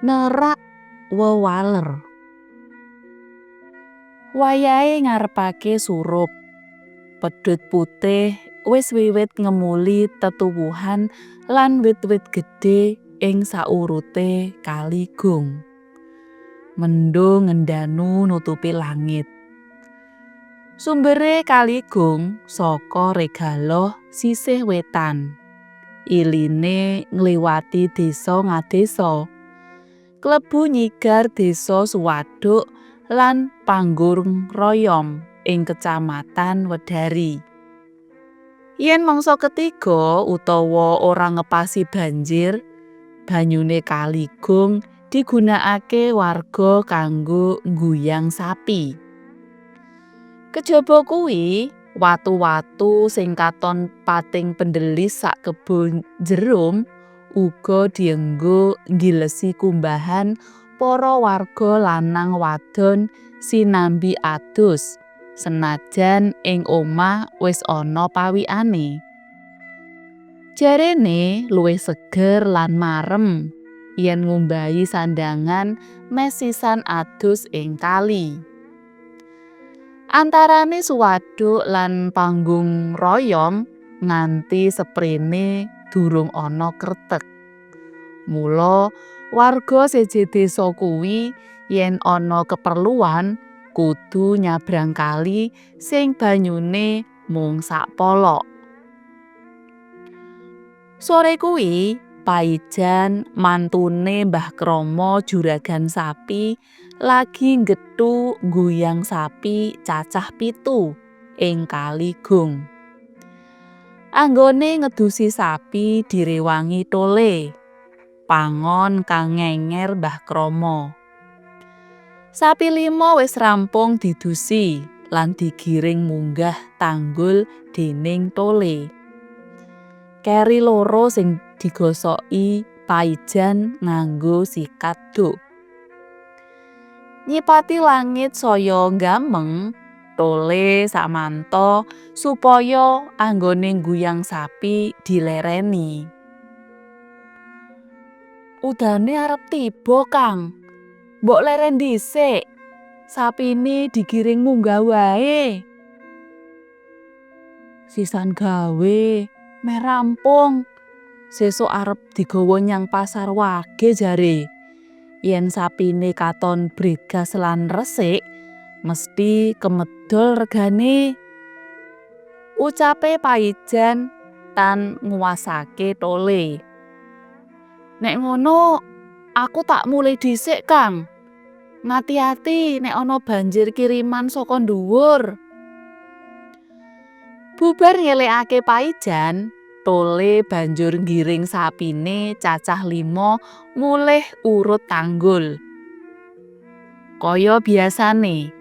Nerak wewaler. Wayahe ngarepake surup. Pedhut putih wis wiwit ngemuli tetuwuhan lan wit-wit gedhe ing saurute Kali Gung. Mendung ngendanu nutupi langit. Sumbere Kali Gung saka Regaloh sisih wetan. Iline ngliwati desa ngadesa. Klebu nyigar desa Suwaduk lan Panggung Royom ing Kecamatan Wedari. Yen mangsa ketiga utawa ora ngepasi banjir, banyune Kali Gung digunakake warga kanggo ngguyang sapi. Kejaba kuwi, watu-watu sing katon pating pendelis sak kebon jerum uga dienggo nggilesi kumbahan para warga lanang wadon sinambi adus, senajan ing omah wis ana pawikane. Jarene luwih seger lan marem yen ngumbahi sandhangan mes sisan adus ing kali. Antarane Suwaduk lan Panggung Royom nganti seprene durung ana kreteg. Mula warga seje desa kuwi yen ana keperluan kudu nyabrang kali sing banyune mung sakpolok. Sore kuwi Paijan mantune Mbah Kromo juragan sapi lagi nggethu ngguyang sapi cacah 7 ing Kali Gung. Anggone ngedusi sapi direwangi Tole, pangon kang ngenger Mbah Kromo. Sapi 5 wis rampung didusi lan digiring munggah tanggul dening Tole. Keri 2 sing digosoki Paijan nganggo sikat duk. Nyipati langit saya nggameng, Tole samanta supaya anggone ngguyang sapi dilereni. Udane arep tiba, Kang. Mbok leren dhisik. Sapine digiring munggah wae. Sisan gawe, meh rampung. Sesuk arep digawa nyang pasar wage jare. Yen sapine katon bregas lan resik, mesti kemedol regane. Ucape Paijan tan nguwasake Tole. Nek ngono, aku tak mulih dhisik, Kang. Ngati-ati nek ana banjir kiriman saka dhuwur. Bubar ngelekake Paijan, Tole banjur nggiring sapine cacah 5 mulih urut tanggul. Kaya biasane,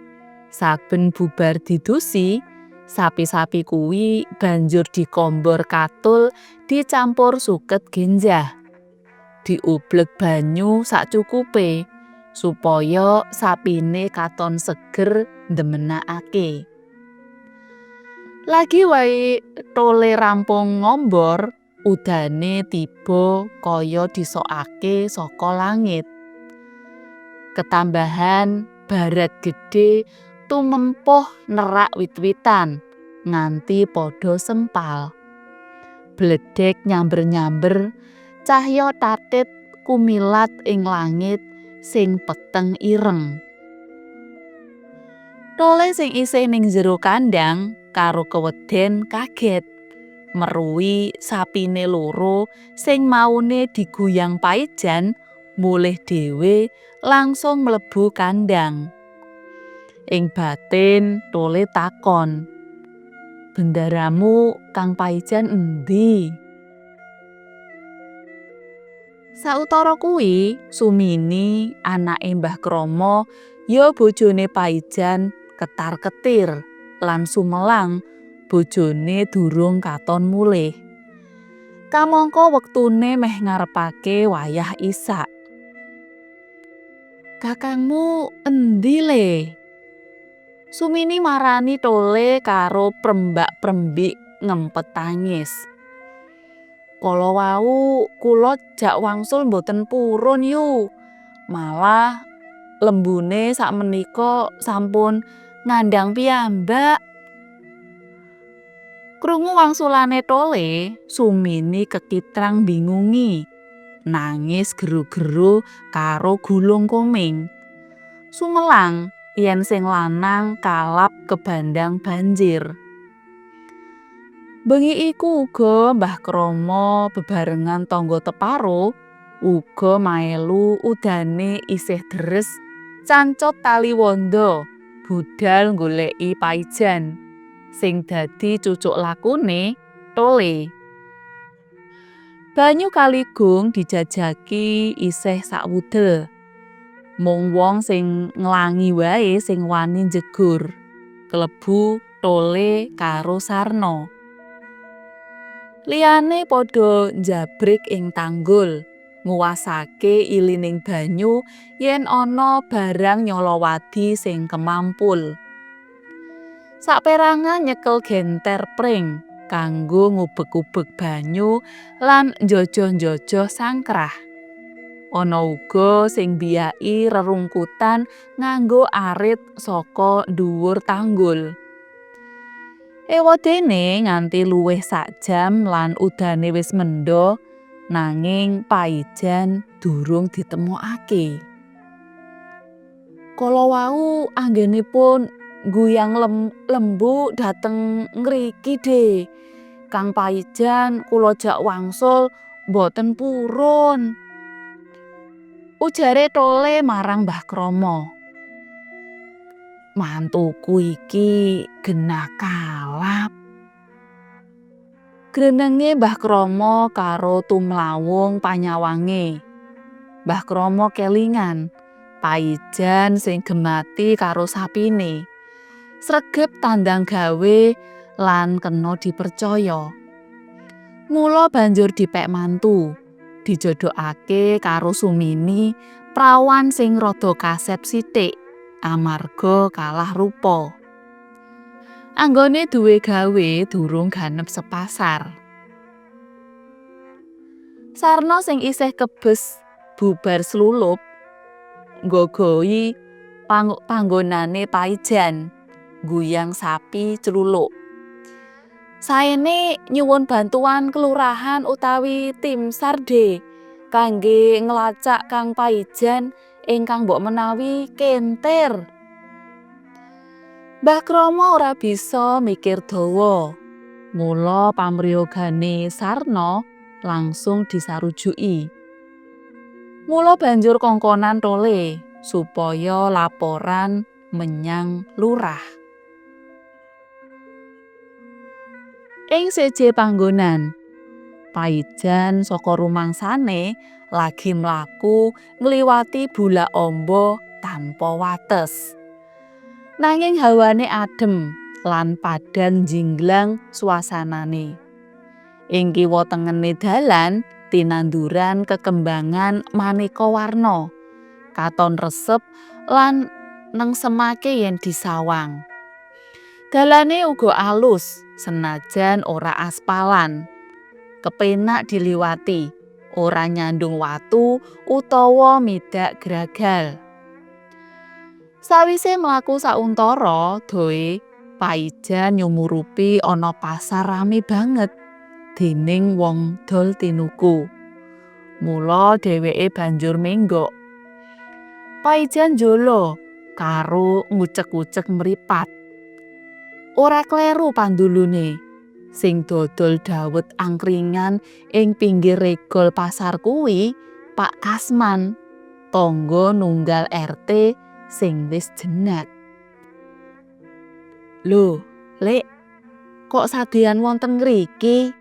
saben bubar didusi, sapi-sapi kuwi banjur dikombor katul dicampur suket genjah. Diubleg banyu sacukupe supaya sapine katon seger ndemenakake. Lagi wae Tole rampung ngombor, udane tiba kaya disokake saka langit. Ketambahan barat gedhe tumempuh nerak wit-witan nganti padha sempal. Bledhek nyamber-nyamber, cahya tatit kumilat ing langit sing peteng ireng. Tole sing isih ning jero kandang karo keweden kaget meruhi sapine 2 sing maune diguyang Paijan mulih dhewe langsung mlebu kandang. Ing batin Tole takon, "Bendaramu Kang Paijan endi?" Sautara kuwi Sumini anake Mbah Kromo ya bojone Paijan ketar-ketir lan sumelang bojone durung katon mulih. Kamangka wektune meh ngarepake wayah isak. Kakangmu endi le? Sumini marani Tole karo prembak-prembik ngempet tangis. Kala wau kula jak wangsul mboten purun yu. Malah lembune sakmenika sampun ngandang piyambak. Krungu wangsulane Tole, Sumini kekitrang bingungi. Nangis geru-geru karo gulung koming. Sumelang yen sing lanang kalap kebandang banjir. Bengi iku uga Mbah Kromo bebarengan tangga teparo uga maelu udane isih deres cancot tali wanda budal nggoleki Paijan sing dadi cucuk lakune Tole. Banyu Kali Gung dijajaki isih sakwudel. Mung wong sing nglangi wae sing wani njegur. Klebu Tole karo Sarno. Liyane padha njabrik ing tanggul, nguwasake ilining banyu yen ana barang nyalawadi sing kemampul. Saperangan nyekel genter pring kanggo ngubek-ubek banyu lan njojoh-njojoh sangkrah. Ana uga sing mbiyaki rerungkutan nganggo arit saka dhuwur tanggul. Ewadene nganti luwih sak jam lan udane wis mendha, nanging Paijan durung ditemokake. Kala wau anggenipun ngguyang lembu dhateng ngriki, De. Kang Paijan kula jak wangsul mboten purun. Ujare Tole marang Mbah Kromo. Mantuku iki genah kalap. Grenenge Mbah Kromo karo tumlawung panyawange. Mbah Kromo kelingan Paijan sing gemati karo sapine. Sregep tandang gawe lan kena dipercaya. Mula banjur dipek mantu, dijodhokake karo Sumini, prawan sing rada kasep sithik amarga kalah rupa. Anggone duwe gawe durung ganep sepasar. Sarno sing isih kebes bubar slulup nggogoi panggonane Paijan ngguyang sapi cluluk. Saene nyuwun bantuan kelurahan utawi tim SAR, De, kangge nglacak Kang Paijan ingkang mbok menawi kentir. Mbah Kromo ora bisa mikir dawa. Mula pamriyogane Sarno langsung disarujuki. Mula banjur kongkonan Tole supaya laporan menyang lurah. Ing seje panggonan, Paijan saka rumangsane lagi mlaku ngliwati bulak amba tanpa wates. Nanging hawane adem lan padhang njinglang suasanane. Ing kiwa tengene dalan tinanduran kekembangan maneka warna, katon resep lan nengsemake yen disawang. Dalane uga alus senajan ora aspalan. Kepenak diliwati, ora nyandung watu utawa midak gragal. Sawise mlaku sauntara doe, Paijan nyumurupi ana pasar rame banget dening wong dol tinuku. Mula dheweke banjur menggok. Paijan njolo karo ngucek-ucek mripat. Ora kleru pandulune. Sing dodol dawet angkringan ing pinggir regol pasar kuwi Pak Kasman, tangga nunggal RT sing wis jenak. Lho, Lek, kok sadean wonten ngriki?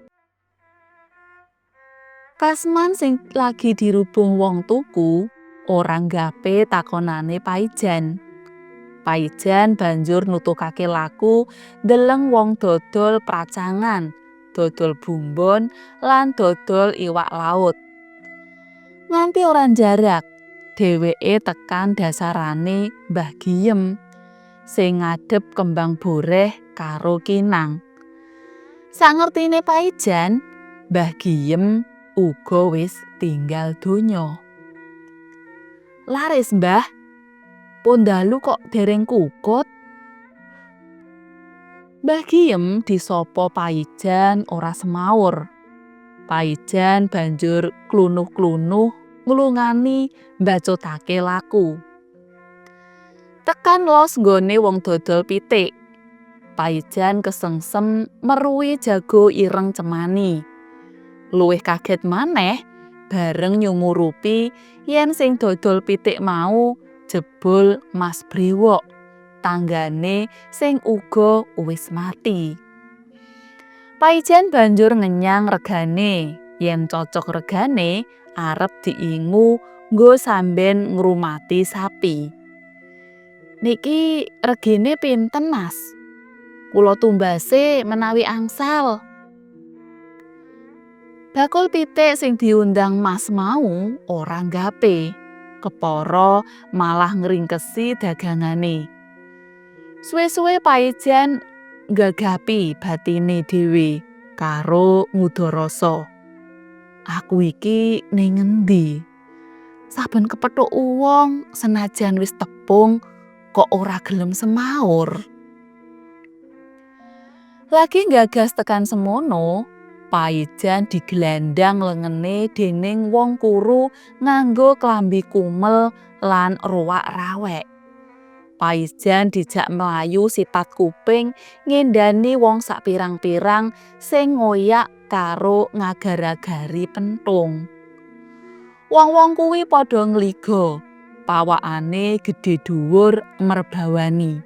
Kasman sing lagi dirubung wong tuku ora nggape takonane Paijan. Paijan banjur nutukake laku ndeleng wong dodol pracangan, dodol bumbon lan dodol iwak laut. Nganti ora jarak, dheweke tekan dasarane Mbah Giyem sing ngadhep kembang boreh karo kinang. Sangertine Paijan, Mbah Giyem uga wis tinggal donya. Laris, Mbah. Pun dalu kok dereng kukut. Mbah Giem disapa Paijan ora semaur. Paijan banjur klunuh-klunuh nglungani mbacutake laku. Tekan los nggone wong dodol pitik. Paijan kesengsem meruhi jago ireng cemani. Luwih kaget maneh bareng nyumurupi yen sing dodol pitik mau jebul Mas Brewok, tanggane sing uga wis mati. Paijan banjur ngenyang regane, yen cocok regane arep diingu nggo samben ngrumati sapi. Niki regine pinten, Mas? Kula tumbase menawi angsal. Bakul pitik sing diundang Mas mau ora nggape, kepara malah ngringkesi dagangane. Suwe-suwe Paijan nggagapi batine dhewe karo nguda rasa. Aku iki ning ngendi? Saben kepethuk wong senajan wis tepung kok ora gelem semaur. Lagi nggagas tekan semono, Paijan digelandang lengene dening wong kuru nganggo klambi kumel lan rowak rawek. Paijan dijak mlayu sipat kuping ngendani wong sapirang-pirang sing ngoyak karo ngagar-agari pentung. Wong-wong kuwi padha ngliga, pawakane gedhe dhuwur merbawani.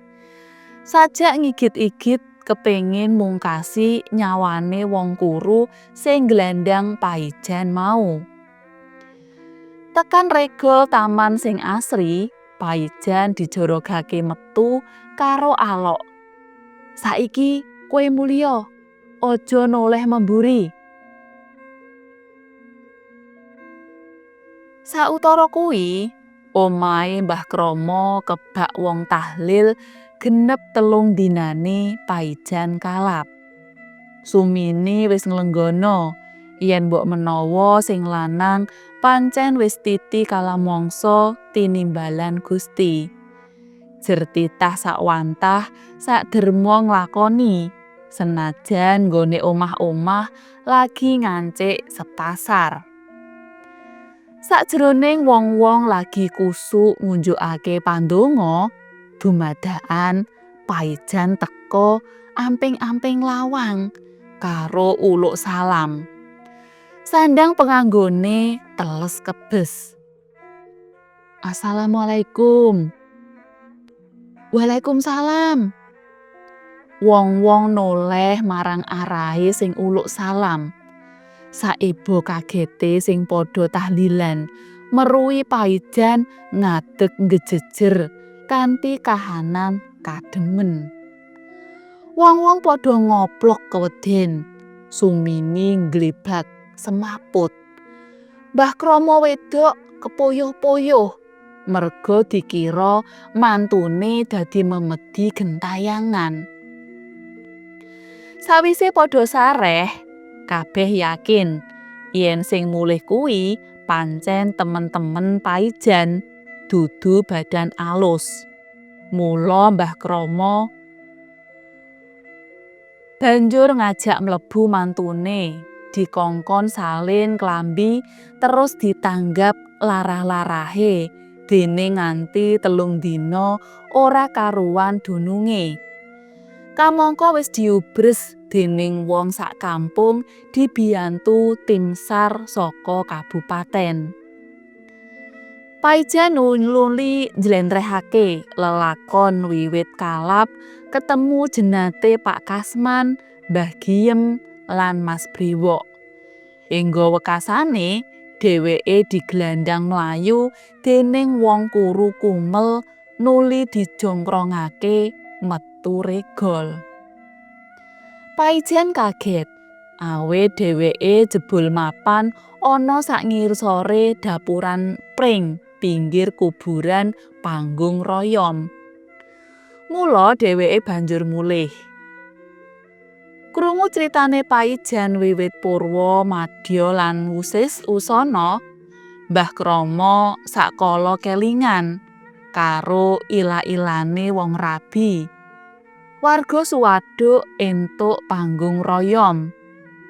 Sajak ngigit-igit kepengin mungkasi nyawane wong kuru sing nglandang Paijan mau. Tekan regol taman sing asri, Paijan dijorogake metu karo alok. Saiki kowe mulya, aja noleh memburi. Sautara kuwi, omahe Mbah Kromo kebak wong tahlil genep 3 dinane Paijan kalap. Sumini wis nglenggana yen mbok menawa sing lanang pancen wis titi kalamangsa tinimbalan Gusti. Jer titah sakwantah saderma nglakoni senajan nggone omah-omah lagi ngancik sepasar. Sakjroning wong-wong lagi kusuk ngunjukake pandonga, dumadakan Paijan teka amping-amping lawang karo uluk salam. Sandang penganggone teles kebes. Assalamualaikum. Waalaikumsalam. Wong-wong noleh marang arahe sing uluk salam. Saebo kagete sing padha tahlilan meruhi Paijan ngadeg ngejejer kanthi kahanan kademen. Wong-wong padha ngoplok keweden. Sumini nglebak semaput. Mbah Kromo wedok kepoyoh-poyoh merga dikira mantune dadi memedi gentayangan. Sawise padha sareh, kabeh yakin yen sing mulih kuwi pancen temen-temen Paijan, dudu badan alus. Mula Mbah Kromo banjur ngajak mlebu mantune, dikongkon salin klambi terus ditanggap larah-larahe dene nganti 3 dina ora karuan dununge. Kamangka wis diubres dening wong sak kampung dibiyantu tim SAR saka kabupaten. Paijan nuli njlentrehake lelakon wiwit kalap ketemu jenate Pak Kasman, Mbah Giem, lan Mas Brewok. Hingga wekasane dheweke digelandang mlayu dening wong kuru kumel nuli dijongkrongake metu regol. Paijan kaget awit dheweke jebul mapan ana sak ngisore dapuran pring pinggir kuburan panggung royom. Mula dheweke banjur mulih. Krungu critane Paijan wiwit purwa madya lan usis usana, Mbah Kromo sakala kelingan karo ila-ilane wong rabi. Warga Suwaduk entuk panggung royom.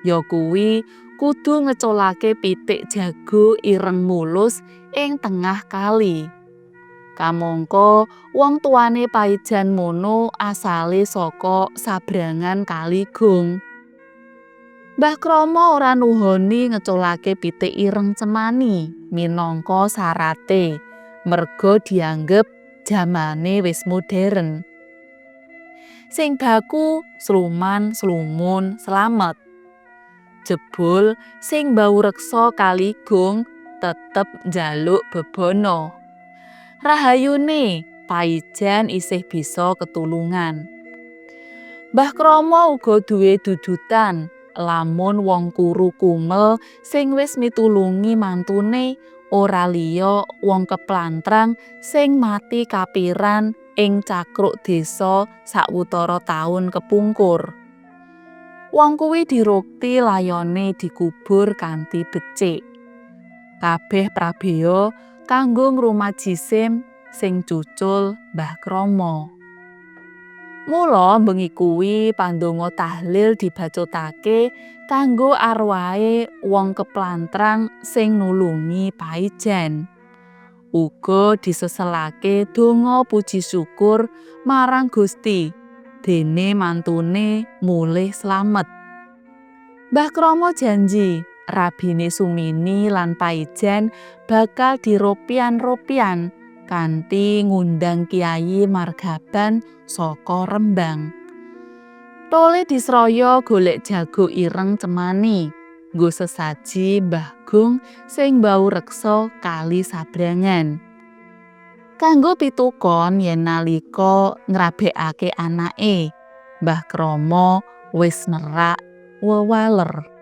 Ya kuwi kudu ngeculake pitik jago ireng mulus ing tengah kali. Kamangka wong tuane Paijan mono asale saka sabrangan Kali Gung. Mbah Kromo ora nuhoni ngeculake pitik ireng cemani minangka sarate, merga dianggep jamane wis modern. Sing baku sluman slumun slamet. Jebul sing mbaureksa Kali Gung tetep njaluk bebana. Rahayune Paijan isih bisa ketulungan. Mbah Kromo uga duwe dudutan lamun wong kuru kumel sing wis mitulungi mantune ora liya wong keplantrang sing mati kapiran ing cakruk desa sawetara taun kepungkur. Wong kuwi dirukti layone dikubur kanthi becik. Kabeh prabeya kanggo ngrumat jisim sing cucul Mbah Kromo. Mula bengi kuwi pandonga tahlil dibacutake kanggo arwahe wong keplantrang sing nulungi Paijan. Uga diseselake donga puji syukur marang Gusti dene mantune mulih slamet. Mbah Kromo janji rabine Sumini lan Paijan bakal diropyan-ropyan kanthi ngundang Kiai Margaban saka Rembang. Tole disraya golek jago ireng cemani nggo sesaji Mbah Gung sing mbaureksa kali sabrangan. Kanggo pitukon yen nalika ngrabekake anake, Mbah Kromo wis nerak wewaler.